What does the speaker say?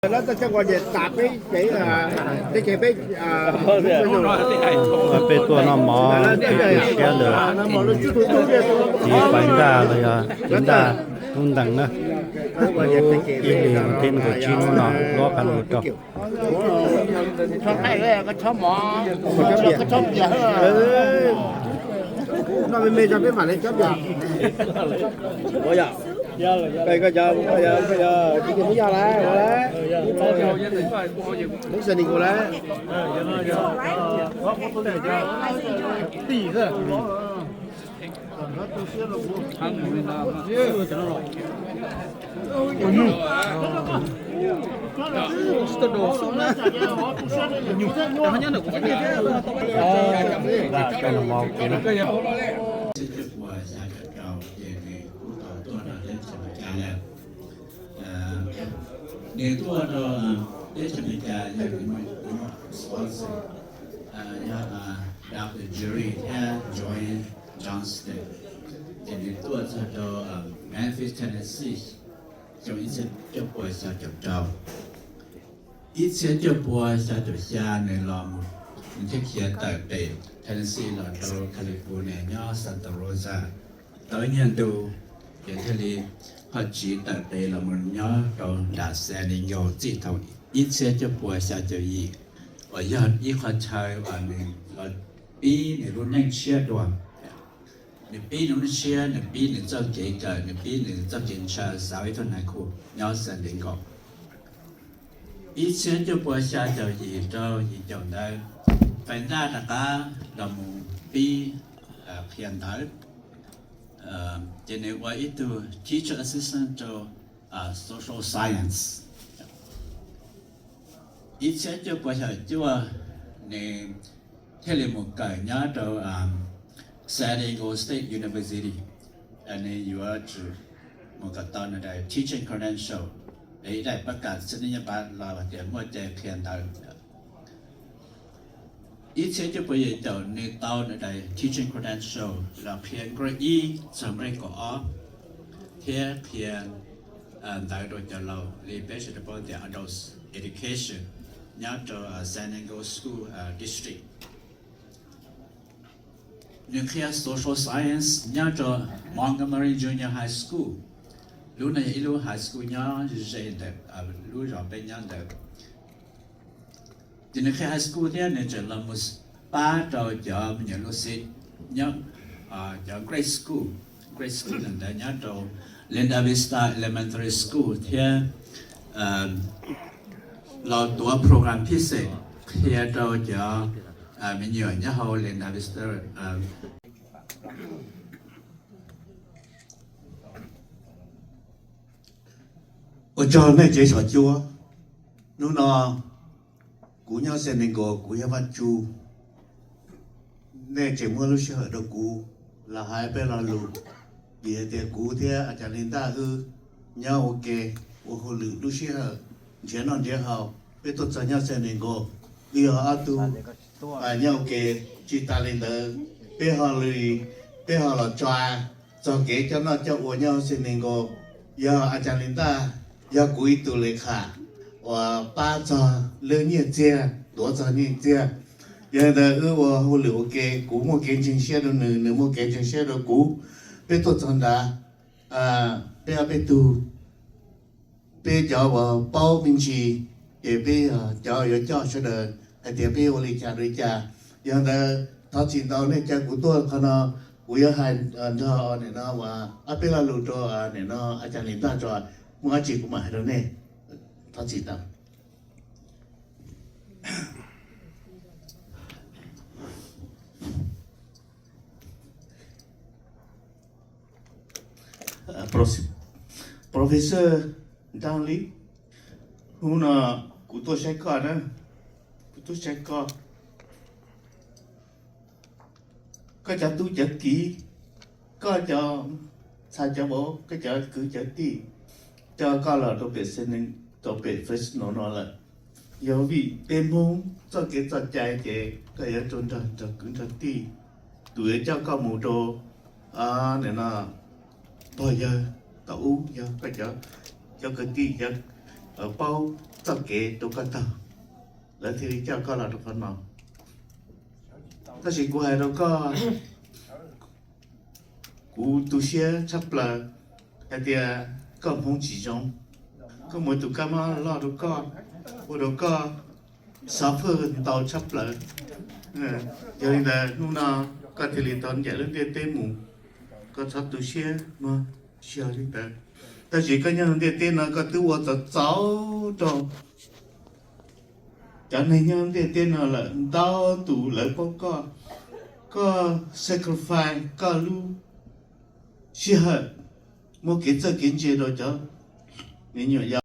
Peb tuaj noj mov kev tu siab ntawm txiv Faiv Ntaj los yog txiv Ntaj Tub Ntees na. Ib hlis vas thib nees nkaum tsib hnub no luab qab lug rau. Ces nws kuj tau tuaj rau teb chaws Amelikas lawm. Nws tuaj rau teb chaws Amelikas yog nws muaj sponsor, yog Doctor Jerry thiab Joanne Johnston. Ces nws tuaj txog rau Memphis, Tennessee, xyoo ib txhiab cuaj puas xya caum rau. Ib txhiab cuaj puas xya caum xya nws los, nws thiaj khiav tawm pem Tennessee los rau California nyob Santa Rosa tau ib nyuag ntu, ces thiaj li ho tsiv tawm pem los mus nyob rau nram San Diego txij thaum ib txhiab cuaj puas xya caum yim, uas yog ib qho chaw uas nws los pib nws lub neej tshiab dua. Nws pib nws lub neej tshiab, nws pib nws txoj kev kawm, nws pib nws txoj kev ntshaw xauv ib tug nais khu nyob San Diego. Ib txhiab cuaj puas xya caum yim rau yim caum ntawd, Faiv Ntaj rov qab los mus pib qhia ntawv, ces nws ua ib tug teacher assistant rau social science. Ib txhiab cuaj puas xya caum cuaj, nws thiaj li mus kawm nyob rau San Diego State University. Nws yuav tsum mus kawm tau nws daim teaching credential, ib daim pab kam xib nij nyaj pa los tias muaj cai qhia ntawv. Ib txhiab cuaj puas yim caum nws tau nws daim teaching credential los qhia grade ib txog grade kaum ob, thiab qhia ntawv rau cov laus li peb sawv daws paub tias adult education nyob rau San Diego School District. Nws qhia social science nyob rau Montgomery Junior High School. Lub no yog ib lub high school nyob ze ze ntawm lub zos peb nyob ntawd. Ces nws qhia high school thiab nws tseem los mus pab rau cov me nyuam lub xib nyob cov grade school, grade school ntawd nyob rau Linda Vista Elementary School thiab los tuav program phij xej qhia rau cov me nyuam nyob hauv Linda Vista. Ua tsaug nej tsev xyom cuab. Hnub no kuv nyob San Diego, kuv yog Vaj Tsum. Nej tseem muab lub sij hawm rau kuv los hais peb lo lus, vim hais tias kuv thiab A Cas Lis Ntaj wb nyob ua ke ua hauj lwm lub sij hawm nrhiav noj nrhiav haus, peb tuaj txog nyob San Diego, wb yog ob tug nyob ua ke. Tsis tas li ntawd, peb ho li, peb ho los tso txog kev coj noj coj ua nyob San Diego. Yog A Cas Lis Ntaj, yog kuv ib tug le khas uas pab txog lub nyiaj txiag, tuav txog nyiaj txiag. Yog li ntawd wb ua hauj lwm ua ke, kuv muaj kev ntseeg siab rau nws, nws muaj kev ntseeg siab rau kuv. Peb tuaj txog nrad, peb ob peb tug, peb cov uas paub me ntsis, ces peb cov yuav coj sawv daws hais tias peb ua li cas li cas. Yog ntawd thov txim ntau nej caw kuv tuaj qhov no, kuv yuav hais nrog nim no uas ob peb lo lus rau nim no A Cas Lis Ntaj tso, muaj dab tsi kuv mam hais rau nej. Thov txim ntau. Professor Nraj Lis, hnub no kuv tuaj saib koj na, kuv tuaj saib koj. Koj cov tub cov kiv, koj cov ntxhais cov vauv, koj cov kwv cov tij coj koj los rau pem, rau pem Fresno no lawm. Yog vim peb Hmoob txoj kev txoj cai ces koj yuav rau nrog nrog kwv nrog tij, tus yuav coj koj mus rau nim no pog yawg tom ub, yog koj cov kwv tij paub txoj kev rau koj taug, lawv thiaj li coj koj los rau qhov no. Tab sis kuv hais rau koj, kuv tu siab tshaj plaws hais tias koj hmoov tsis zoo, koj muaj tus kab mob loj rau koj, ua rau koj suffer ntau tshaj plaws. Yog li ntawd hnub no koj thiaj li tau ncaim lub ntiaj teb mus, koj txhob tu siab mog, tsis yog li ntawd. Tab sis koj nyob ntiaj teb no koj twb ua txaus txaus rau cov neeg nyob ntiaj teb no lawm, ntau tus lawv paub koj, koj sacrifice koj lub sij hawm, muab kev txawj kev ntse rau cov me nyuam